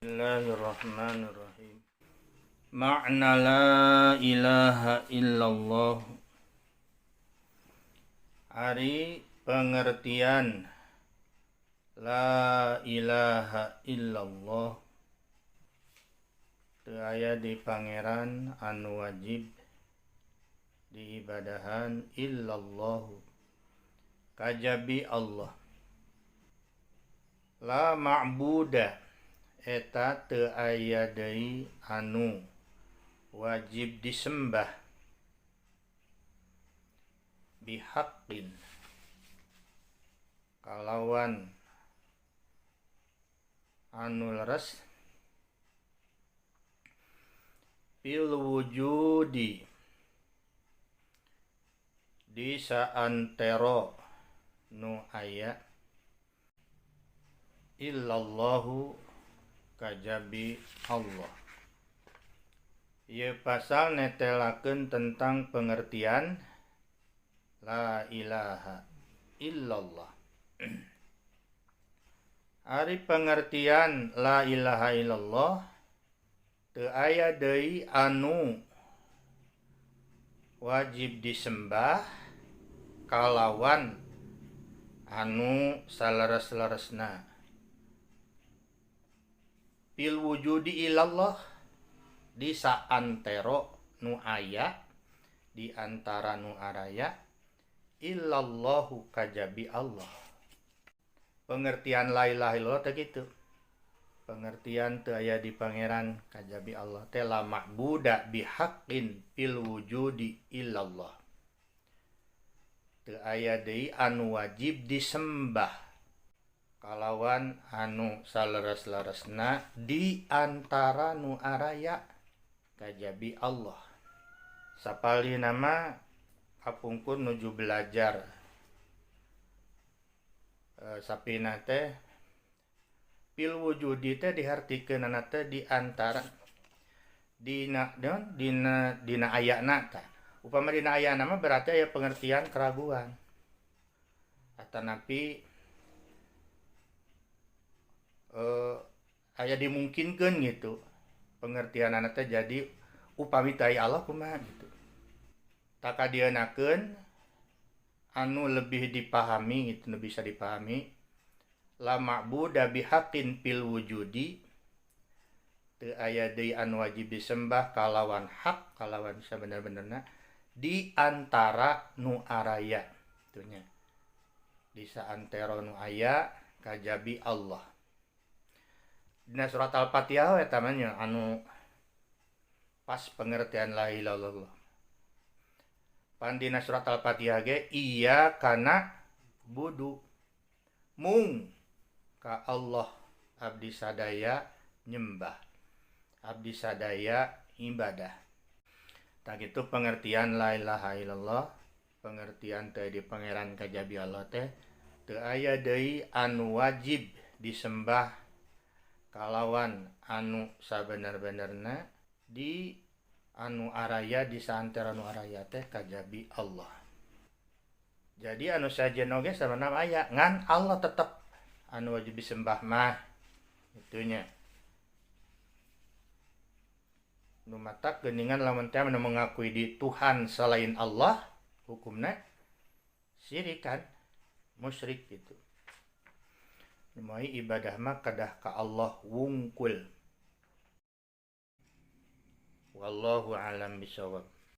Bismillahirrahmanirrahim. Makna la ilaha illallah. Ari pengertian la ilaha illallah teu aya di pangeran anu wajib diibadahan illallahu kajabi Allah. La ma'buda eta teu aya deui anu wajib disembah bihaqqin kalawan anu leres fil wujudi di saantero nu aya illallahu kajabi Allah. Ieu pasal netelakeun tentang pengertian la ilaha illallah. Ari pengertian la ilaha illallah teu aya deui anu wajib disembah kalawan anu saleres-leresna. Fil wujudi ilallah di saantero nu aya di antara nu araya illallahu kajabi Allah. Pengertian la ilaha illallah teh kitu. Pengertian teu aya di pangeran kajabi Allah teh la ma'buda bihaqqin fil wujudi illallah. Teu aya deui anu wajib disembah kalawan anu saleres-leresna di antara nu araya kajabi Allah. Sapali nama kapungkur nuju belajar sapina teh fil wujudi teh dihartikeunana teh di antara dina dina dina ayana tah. Upama dina ayana mah berarti aya pengertian keraguan. Atanapi aya dimungkinkeun gitu. Pengertianana teh jadi upami teu aya Allah kumaha gitu. Takadieunakeun anu lebih dipahami gitu, nu bisa dipahami la ma'buda bihaqqin fil wujudi teu aya deui anu wajib disembah kalawan hak kalawan sabener-benerna di antara nu araya kitu nya. Di saantero nu aya kajabi Allah. Dina surat Al-Fatihah eta mah nya anu pas pengertian la ilaha illallah. Pan dina surat Al-Fatihah ge iyyaka na'budu mung ka Allah abdi sadaya nyembah, abdi sadaya ibadah. Tah kitu pengertian la ilaha illallah, pengertian teh di pangeran kajabi Allah teh teu aya deui anu wajib disembah kalawan anu sabener-benerna di anu araya di saantero anu araya teh kajabi Allah. Jadi anu sajen oge sabenerna aya ngan Allah tetep anu wajib disembah mah itunya. Nu matak geuningan lamun teh anu mengakui di Tuhan selain Allah hukumna syirik kan, musyrik gitu. Nu moal ibadah mah kedah ka Allah wungkul. Wallahu alam bisawab.